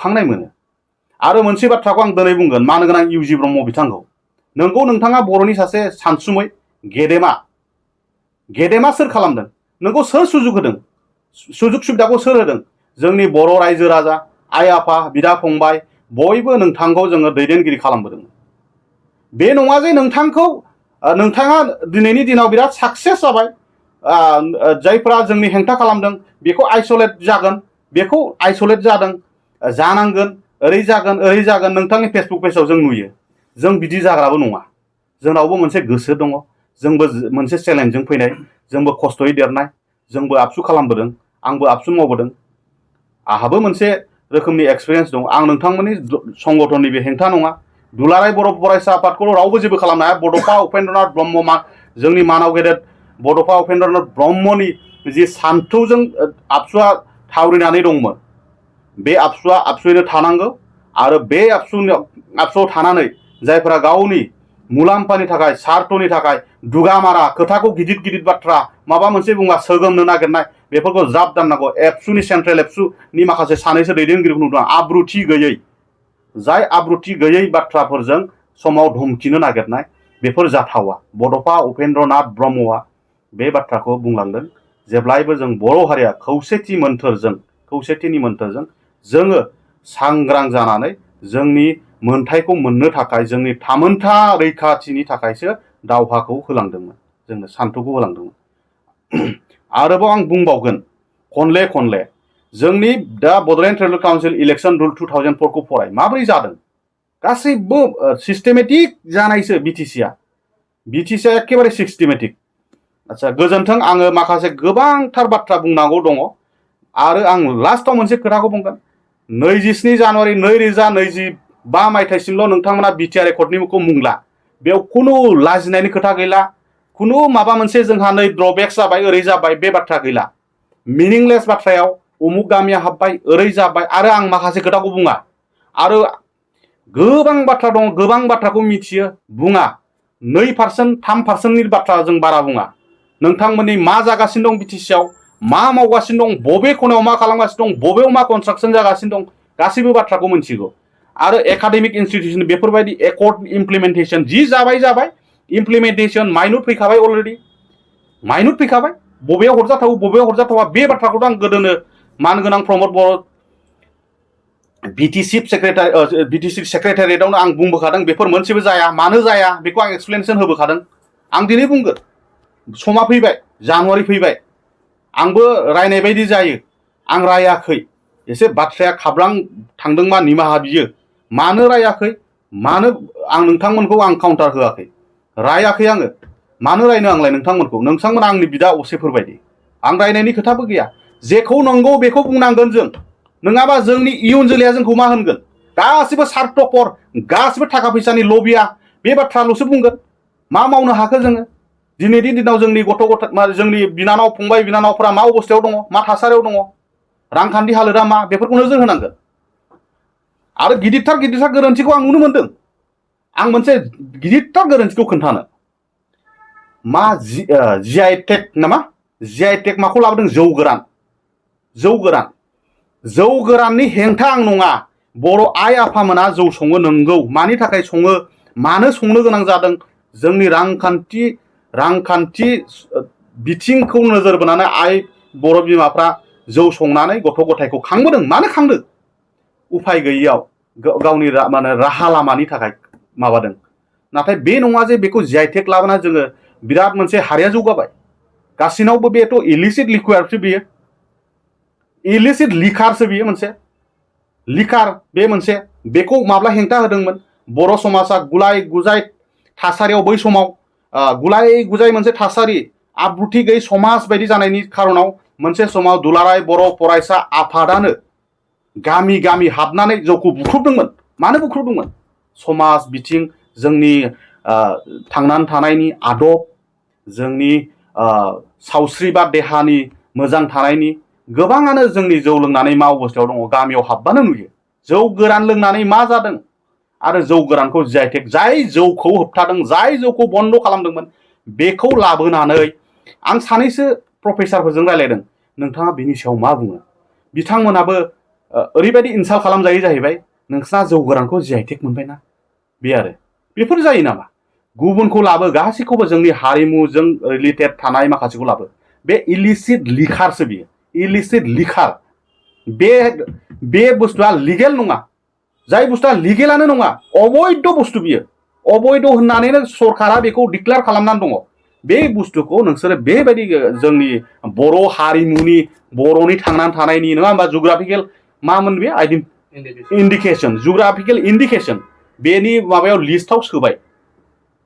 दुखांनाय मोनो। आरो मोनसे बाथ्राखौ आं दिनै बुंगोन मानो गोनां इउजि ब्रह्म बिथांखौ, नोंगौ नोंथाङा बर'नि सासे सानसुमै गेदेमा सोर खालामदों? नोंगौ सोर सुजुग होदों? सुजुग सुबिदाखौ सोर होदों? जोंनि बर' रायजो राजा, आइ आफा, बिदा फंबाय बयबो नोंथांखौ जोङो दैदेनगिरि खालामबोदों। बे नङा जे नोंथाङा दिनैनि दिनाव बिराद साक्सेस जाबाय, जायफोरा जोंनि हेंथा खालामदों बेखौ आइसोलेट जागोन, बेखौ आइसोलेट जादों जानांगोन, ओरै जागोन नोंथांनि फेसबुक पेजआव जों नुयो। जों बिदि जाग्राबो नङा। जोंनावबो मोनसे गोसो दङ, जोंबो मोनसे चेलेन्जजों फैनाय, जोंबो खस्थ'यै देरनाय, जोंबो आबसु खालामबोदों, आंबो आबसु मावबोदों, आंहाबो मोनसे रोखोमनि एक्सपिरियेन्स दं। आं नोंथांमोननि संगठननि बे हेंथा नङा। दुलाराय बर' फरायसा आफादखौ रावबो जेबो खालामनो हाया। बड'फा उपेन्द्रनाथ ब्रह्म, जोंनि मानाव गेदेर बड'फा उपेन्द्रनाथ ब्रह्मनि जि सान्थौजों आबसुआ थावरिनानै दंमोन, बे आबसुआ आबसुयैनो थानांगौ। आरो बे आबसुआव थानानै जायफोरा गावनि मुलाम्फानि थाखाय, सार्थनि थाखाय दुगामारा खोथाखौ गिदिर गिदिर बाथ्रा माबा मोनसे बुङा सोगोमनो नागिरनाय, बेफोरखौ ज्राब दाननांगौ। एबसुनि सेन्ट्रेल एबसुनि माखासे सानैसो दैदेनगिरिखौ नुदों आब्रुथि गैयै, जाय आब्रुथि गैयै बाथ्राफोरजों समाव धमकिनो नागिरनाय, बेफोर जाथावा। बड'फा उपेन्द्रनाथ ब्रह्मआ बे बाथ्राखौ बुंलांदों, जेब्लायबो जों बर' हारिया खौसेथिनि मोन्थोरजों जोङो सांग्रां जानानै जोंनि मोन्थायखौ मोननो थाखाय, जोंनि थामोन्था रैखाथिनि थाखायसो दावहाखौ होलांदोंमोन, जोंनो सान्थौखौ होलांदोंमोन। आरोबाव आं बुंबावगोन खनले जोंनि दा Bodoland tribal council election rule 2004 खौ फराय, माबोरै जादों? गासैबो सिस्टेमेटिक जानायसो बिटिसिआ एखेबारे सिस्टेमेटिक। आচ্ছা, गोजोन्थों। आङो माखासे गोबांथार बाथ्रा बुंनांगौ दङ आरो आं लास्टआव मोनसे खोथाखौ बुंगोन। 27 जानुवारि 2025 मायथाइसिमल' नोंथांमोना बिटिआर एकर्डनिखौ मुंला, बेयाव खुनु लाजिनायनि खोथा गैला, खुनु माबा मोनसे जोंहा नै ड्रबेक्स जाबाय, ओरै जाबाय, बे बाथ्रा गैला। मिनिंलेस बाथ्रायाव उमुक गामिया हाबबाय, ओरै जाबाय, आरो आं माखासे खोथाखौ बुङा, आरो गोबां बाथ्रा दङ, गोबां बाथ्राखौ मिथियो, बुङा। 2% 3%नि बाथ्रा जों बारा बुङा। नोंथांमोननि मा जागासिनो दं बिटिसिआव, मा मावगासिनो दं, बबे खनायाव मा खालामगासिनो दं, बबेयाव मा कनस्ट्राक्सन जागासिनो दं, गासैबो बाथ्राखौ मिथिगौ। आरो एकाडेमिक इन्स्टिटिउसन बेफोरबायदि एकर्ड इमप्लिमेन्टेसन जि जाबाय, इमप्लिमेन्टेसन माइनुट फैखाबाय, अलरेडि माइनुट फैखाबाय, बबेयाव हरजाथाव बबेयाव हरजाथावा, बे बाथ्राखौथ' आं गोदोनो मानगोनां प्रमद बर' बिटिसि सेक्रेटारियेटआवनो आं बुंबोखादों, बेफोर मोनसेबो जाया। मानो जाया बेखौ आं एक्सप्लेनेसन होबोखादों। आं दिनै बुंगोन, समा फैबाय, जानुवारि फैबाय, आंबो रायनाय बायदि जायो, आं रायाखै। एसे बाथ्राया खाब्रां थांदोंबा निमाहा बियो। मानो रायाखै, मानो आं नोंथांमोनखौ आं काउन्टार होआखै, रायाखै आङो। मानो रायनो आंलाय नोंथांमोना आंनि बिदा असेफोरबायदि। आं रायनायनि खोथाबो गैया। जेखौ नंगौ बेखौ बुंनांगोन जों, नङाबा जोंनि इयुन जोलैया जोंखौ मा होनगोन? गासिबो सार्थपर, गासिबो थाखा फैसानि लबिया, बे बाथ्राल'सो बुंगोन। मा मावनो हाखो जोङो? दिनैनि दिनाव जोंनि जोंनि बिनानाव फंबाय बिनानावफोरा मा अबस्थायाव दङ, मा थासारियाव दङ, रांखान्थि हालोदा मा, बेफोरखौ नोजोर होनांगोन। आरो गिदिरथार गोरोन्थिखौ आं नुनो मोनदों। आं मोनसे गिदिरथार गोरोन्थिखौ खोन्थानो, मा जिआइ टेक नामा, जिआइ टेक माखौ लाबोदों? जौ गोराननि हेंथा आं नङा। बर' आइ आफामोना जौ सङो, नंगौ। मानि थाखाय सङो, मानो संनो गोनां जादों? जोंनि रांखान्थि बिथिंखौ नोजोर बोनानै बर' बिमाफ्रा जौ संनानै गथ' गथायखौ खांबोदों। मानो खांदों? उफाय गैयियाव, गावनि राहा लामानि थाखाय माबादों। नाथाय बे नङा जे बेखौ जिआइ टेक लाबोना जोङो बिराद मोनसे हारिया जौगाबाय। गासिनावबो बेथ' इलिसिट लिकुइडसो, बियो इलिसिट लिकारसो, बियो मोनसे लिकार। बे मोनसे, बेखौ माब्ला हेंथा होदोंमोन? बर' समाजा गुलाय गुजाय थासारियाव, बै समाव गुलाय गुजाय मोनसे थासारि, आब्रुथि गैयै समाज बायदि जानायनि खारनाव मोनसे समाव दुलाराय बर' फरायसा आफादानो गामि गामि हाबनानै जौखौ बुख्रुबदोंमोन। मानो बुख्रुबदोंमोन? समाज बिथिं, जोंनि थांनानै थानायनि आदब, जोंनि सावस्रि बा देहानि मोजां थानायनि, गोबाङानो जोंनि जौ लोंनानै मा अबस्थायाव दङ गामियाव हाबबानो नुयो। जौ गोरान लोंनानै मा जादों? आरो जौ गोरानखौ जिआइ टेक, जाय जौखौ होबथादों, जाय जौखौ बन्द' खालामदोंमोन, बेखौ लाबोनानै आं सानैसो प्रफेसारफोरजों रायज्लायदों। नोंथाङा बिनि सायाव मा बुङो? बिथांमोनाबो ओरैबायदि इनसाल्ट खालामजायो जाहैबाय नोंसिना जौ गोरानखौ जि आइ टेक मोनबायना बे आरो बेफोर जायो नामा गुबुनखौ लाबो गासैखौबो जोंनि हारिमुजों रिलेटेड थानाय माखासेखौ लाबो बे इलिसिट लिखारसो बियो इलिसिट लिखार बे बुस्थुआ लिगेल नङा जाय बुस्थुआ लिगेलानो नङा अबैध बुस्थु बियो अबैध होननानैनो सरकारा बेखौ डिक्लेयार खालामनानै दङ बे बुस्थुखौ नोंसोरो बेबायदि जोंनि बर' हारिमुनि बर'नि थांनानै थानायनि नङा होमबा जुग्राफिकेल मामोन बे इन्डिकेसन जुग्राफिकेल इन्डिकेसन बेनि माबायाव लिस्टआव सोबाय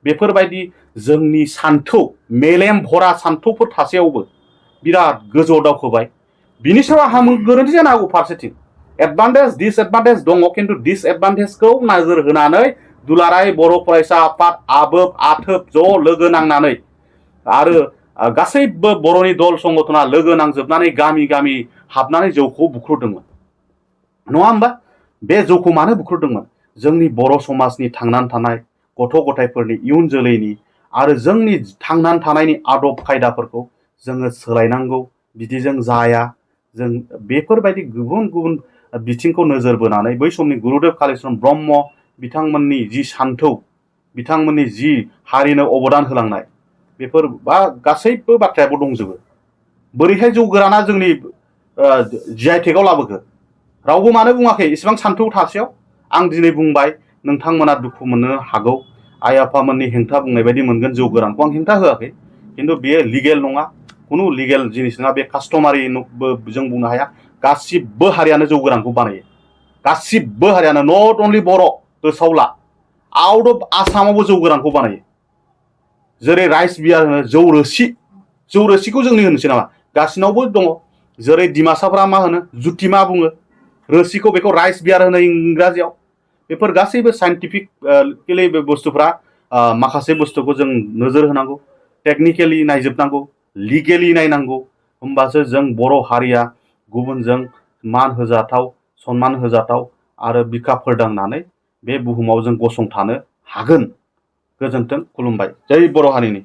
बेफोरबायदि जोंनि सान्थौ मेलेम भरा सान्थौफोर थासेयावबो बिराद गोजौआव दावखोबाय बिनि सायाव आंहा गोरोन्थि जानो हागौ फारसेथिं एडभान्टेज डिसएडभान्टेज दङ खिन्थु डिसएडभान्टेजखौ नोजोर होनानै दुलाराय बर' फरायसा आफाद आबोब आथोब ज' लोगो नांनानै आरो गासैबो बर'नि दल संगठना लोगो नांजोबनानै गामि गामि हाबनानै जौखौ बुख्रुदोंमोन नङा होमबा बे जौखौ मानो बुख्रुदोंमोन जोंनि बर' समाजनि थांनानै थानाय गथ' गथायफोरनि इयुन जोलैनि आरो जोंनि थांनानै थानायनि आदब खायदाफोरखौ जोङो सोलायनांगौ बिदिजों जाया जों बेफोरबायदि गुबुन गुबुन बिथिंखौ नोजोर बोनानै बै समनि गुरुदेव कालिचरण ब्रह्म बिथांमोननि जि सान्थौ बिथांमोननि जि हारिनो अबदान होलांनाय बेफोर बा गासैबो बाथ्रायाबो दंजोबो बोरैहाय जौ गोराना जोंनि जि आइ टेकआव लाबोखो रावबो मानो बुङाखै इसेबां सान्थौ थासेयाव आं दिनै बुंबाय नोंथांमोना दुखु मोननो हागौ आइ आफामोननि हेंथा बुंनाय बायदि मोनगोन जौ गोरानखौ आं हेंथा होआखै खिन्थु बेयो लिगेल नङा खुनु लिगेल जिनिस नङा बे कास्टमारि जों बुंनो हाया गासिबो हारियानो जौ गोरानखौ बानायो गासिबो हारियानो नट अनलि बर' गोसोआव ला आउट अफ आसामावबो जौ गोरानखौ बानायो जेरै राइस बियार होनो जौ रोसिखौ जोंनि होनोसै नामा गासिनावबो दङ जेरै डिमासाफ्रा मा होनो जुटिमा बुङो रोसिखौ बेखौ राइस बियार होनो इंराजियाव बेफोर गासैबो साइन्टिफिकलि बे बुस्थुफ्रा माखासे बुस्थुखौ जों नोजोर होनांगौ टेक्निकेलि नायजोबनांगौ लिगेलि नायनांगौ होमबासो जों बर' हारिया गुबुनजों मान होजाथाव सनमान होजाथाव आरो बिखा फोरदांनानै बे बुहुमाव जों गसंथानो हागोन गोजोन्थों खुलुमबाय जै बर' हारिनि